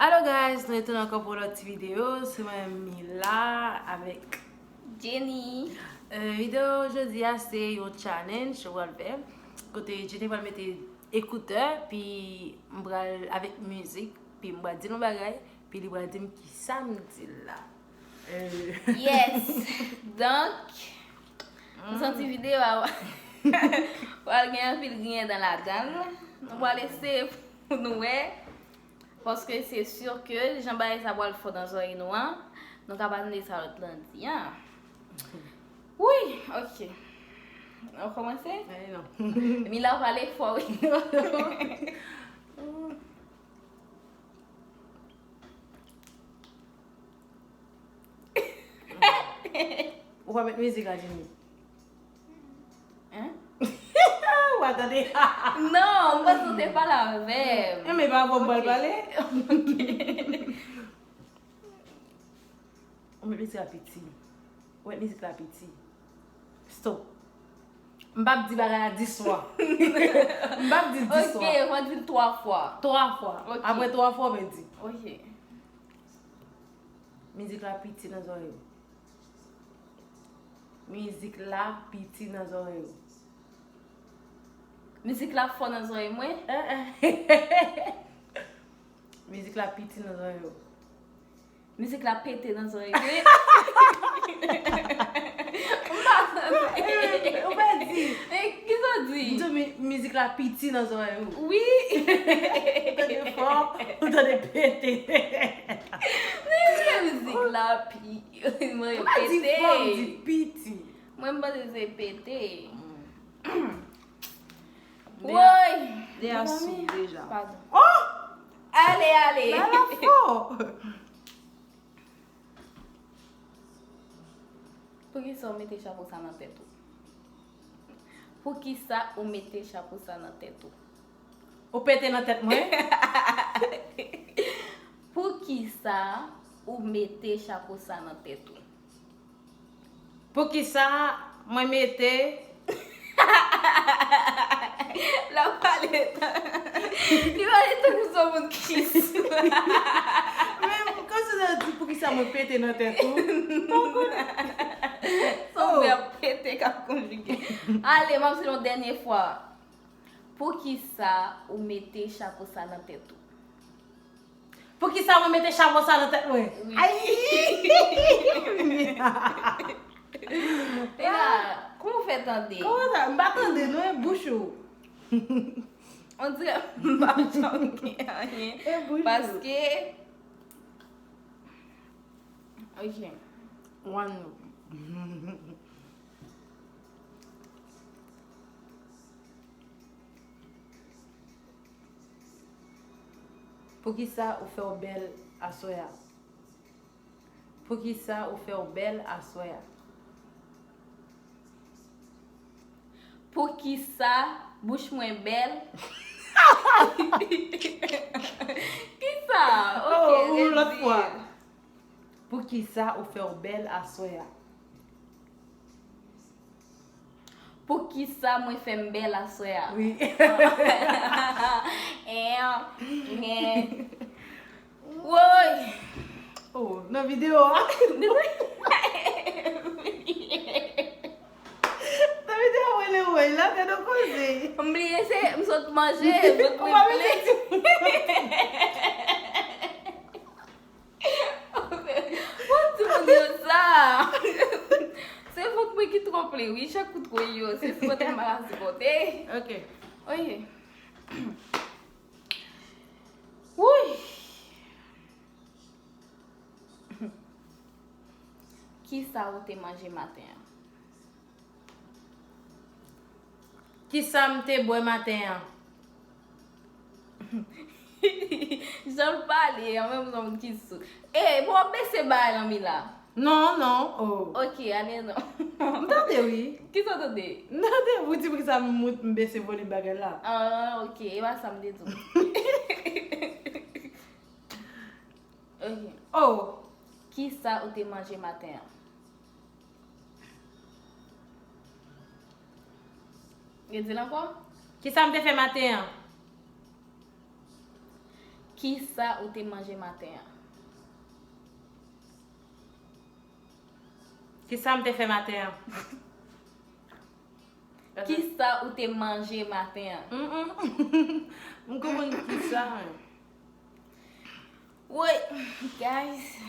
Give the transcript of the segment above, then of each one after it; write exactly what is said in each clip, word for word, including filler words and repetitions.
Hello guys, nou retounen ankò pou yon lòt ti videyo. Se mwen Mila avèk Jenny. Euh, videyo jodi a se yon challenge ou pral fè. Kote Jenny pral mete ekoutè, pi m pral avèk mizik, pi m pral di l yon bagay, pi li pral di m kisa m di l la. Euh. Yes. Donk, nou santi videyo a pral gen anpil griyen dan ladan l. Nou pral eseye pou nou wè. Paske se si ke jan bagay sa pral fò nan zòrèy nou an, nou ka pa tande sa lòt lan di an. Wi, ok. Ann kòmanse? Ay, non. Mila pale fò, wi. Ou pa met mizik la, Jenny? Hein? Ou pa tande? Non, m panse w te pale avè m. E men pa bon m pral pale? Ou met mizik la piti. Ou met mizik la piti. Stop. M p ap di bagay la dis fwa. M p ap di l dis fwa. Ok, w a di l twa fwa. Twa fwa. Ok. Apre twa fwa, w ap di. Ok. Mizik la piti nan zòrèy ou. Mizik la piti nan zòrèy ou. Mizik la fò nan zòrèy mwen? Eh, eh. Mizik la piti nan zòrèy ou. Mizik la pete nan zòrèy mwen. M pa tande. Ou pa di. Men, kisa w di? M di mi-, mizik la piti nan zòrèy ou. Wi. Ou tande fò, ou tande pete. Men, mizik la pi-, mwen pete. Ou pa di fò, ou di piti. Mwen, m panse se pete. Woy! Deya sou deja. Padon. Oh! Ale, ale! Bagay la fò! Poukisa w mete chapo sa nan tèt ou? Poukisa ou mete chapo sa nan tèt ou? Ou pete nan tèt mwen? Poukisa ou mete chapo sa nan tèt ou? Poukisa mwen mete. L ap pale tan. Li pale tankou se yon moun ki sou. Men, kòmsi w di poukisa mwen pete nan tèt ou? Se yon vèb pete k ap konjige. Ale, m ap di l yon dènye fwa. Poukisa ou mete chapo sa nan tèt ou? Poukisa mwen mete chapo sa nan tèt mwen? Wi. Ay! E la, kòman w fè tande? Kòman sa? M pa tande, non, e bouch ou. On dirè m pa janm gen anyen. E bouch ou. Paske, ok. One. Poukisa ou fè w bèl aswè a? Poukisa ou fè w bèl aswè a? Poukisa bouch mwen bèl? Kisa? Ok, oh, yon lòt fwa. Poukisa ou fè w bèl aswè a? Poukisa mwen fè m bèl aswè a? Wi. En, en. Woy! Oh, nan videyo a? Nan videyo a, mwen le woy la, te nan koze. M bliye se, m sot manje, vant mwen plen. Bon, ti moun yo sa. Se vant mwen ki twò plen, wi, chak kout woy yo, se sipòte m pa ka sipòte. Ok. Ok. Woy! Kisa ou te manje maten an? Kisa m te bwè maten an? Jan l pale, an menm jan moun ki sou. E, bon, w ap bese bagay lan, Mila. Non, non, oh. Ok, ale non. M tande, wi. Kisa w tande? M tande, ou di poukisa m, m bese volim bagay la. Ah, ok, e pa sa m te di w. Ok. Oh. Kisa ou te manje maten an? Redi l ankò? Kisa m te fè maten an? Kisa ou te manje maten an? Kisa m te fè maten an? Kisa ou te manje maten an? M konprann kisa. Woy, guys.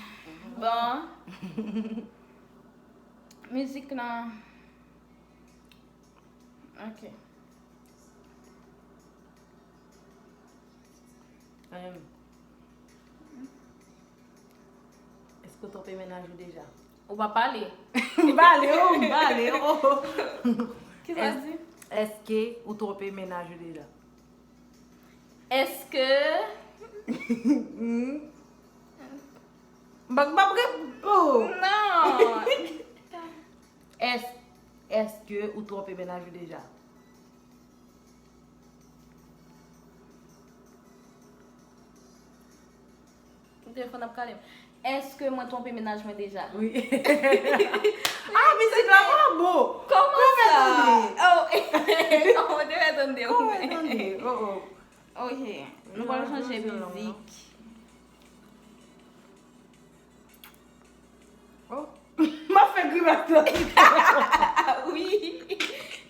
Bon. Mizik lan. Ok. Èske w twonpe mennaj ou deja? Ou pa pale. M pale, oh, m pale, oh. Kisa w di? Èske ou twonpe mennaj ou deja? Èske M pa m ap rep, oh. Non. Èske, èske ou twonpe mennaj ou deja? Ou telefòn ap kale m. Èske mwen twonpe mennaj mwen deja? Wi. Ah, mizik la pa bon. Kòman sa? Oh, oh, te fè tande. Kòman tande? Oh, oh. Ok, nou pral chanje mizik. Oh. M ap fè grimas la. Wi.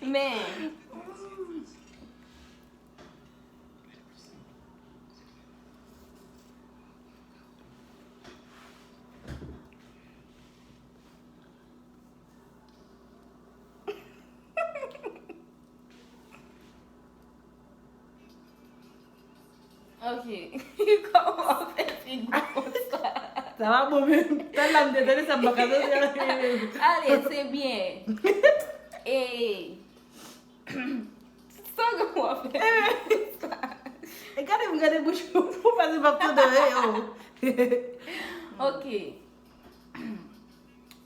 Men. Ok. Kòman w fè figi konsa? Sa va bon menm. Tande la m te tande sa m pa ka tande. Ale, se byen. E sa w ap fè? E gade m gade bouch ou pase m ap tande e oh. Ok.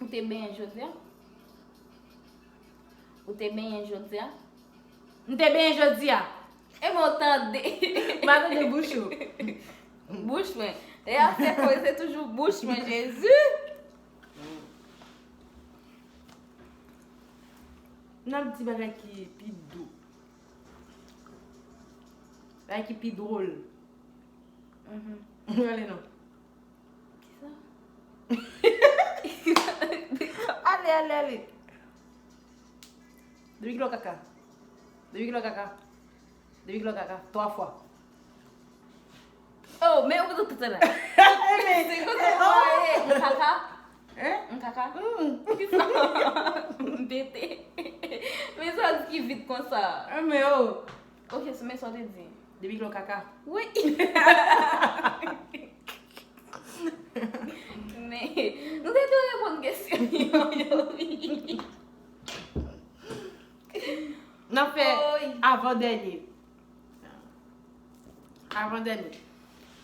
Ou te benyen jodi a? Ou te benyen jodi a? M te benyen jodi a. E mwen tande. M pa tande bouch ou. Bouch mwen. E a se koze toujou bouch mwen, Jezi. N ap di bagay ki pi dou. Bagay ki pi dwòl. Mhm. Ale non. Kisa? Ale, ale, ale. Depi kilo kaka. Depi kilo kaka. Depi kilo kaka. Twa fwa. Oh, men ou tout la. Se kote mwen ye. M kaka? Hein? M kaka? M tete. Men sa w di ki vit konsa. Men oh. Ok, men sa w te di. Depi kilo kaka. Wi. Men, nou te dwe reponn kesyon yo, yo, wi. N ap fè avan dènye. Avan dènye.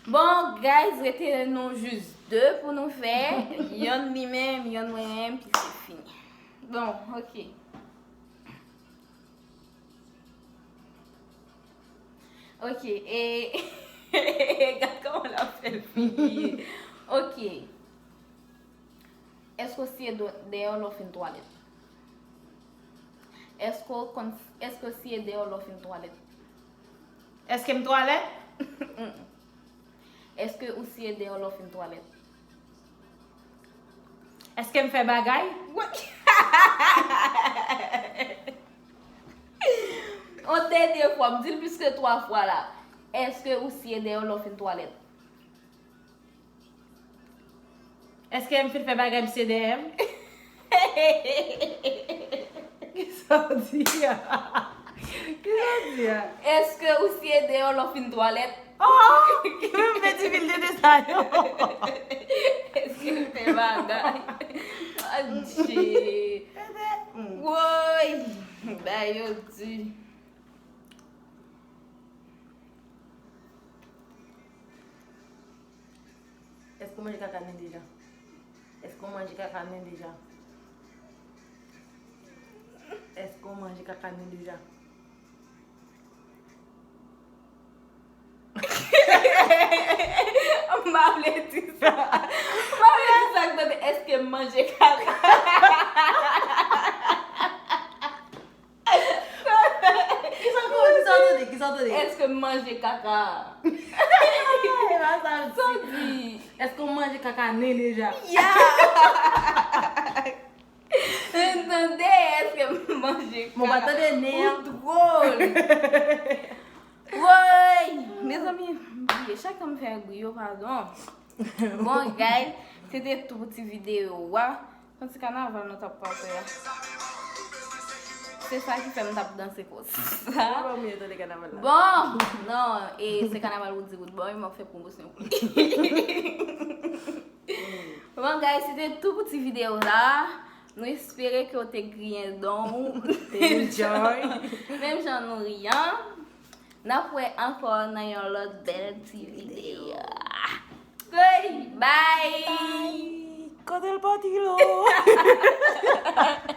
Bon, guys, rete nou jis de pou nou fè. Yonn li menm, yonn mwen menm, pi se fini. Bon, ok. Ok, e gad kòman l ap fè l fini. Ok. Èske w siye dèyè w lè w fin twalèt? Èske w konn, èske w siye dèyè w lè w fin twalèt? Èske m twalèt? Èske ou siye dèyè w lè w fin twalèt? Èske m fè bagay? On dènye fwa, m di l plis ke twa fwa la. Èske ou siye dèyè w lè w fin twalèt? Èske m fin fè bagay m siye dèyè m? Kisa w di a? Kisa w di a? Èske ou siye dèyè w lè w fin twalèt? Oh! M te di vil de de sa yo. Èske m fè bagay? Adje. Woy! Bay yo di. Èske w manje kaka nen deja? Èske w manje kaka nen deja? Èske w manje kaka nen deja? M pa vle di sa. M pa vle di sa k tande èske m manje kaka. Kisa w tande? Kisa w tande? Kisa w tande? Èske m manje kaka? Èske w manje kaka nen deja? Ya! Tande, èske m manje Mwen pa tande nen an. Ou dwòl. Woy! Mezanmi, m bliye. Chak tan m fè griyo, padon. Bon, guys, se te tou pou ti videyo a. Yon ti kanaval nou t ap pase a. Se sa ki fè m t ap danse konsa. Mwen pa mwen tande kanaval la. Bon, non, e se kanaval Woody Wood. Bon, e m ap fè pwomosyon pou li. Bon, guys, se te tou pou ti videyo sa. Nou espere ke w te griyen don ou. Te enjoy. Menm jan nou ri an. N ap wè ankò nan yon lòt bèl ti videyo. Bye! Kote l pati lo?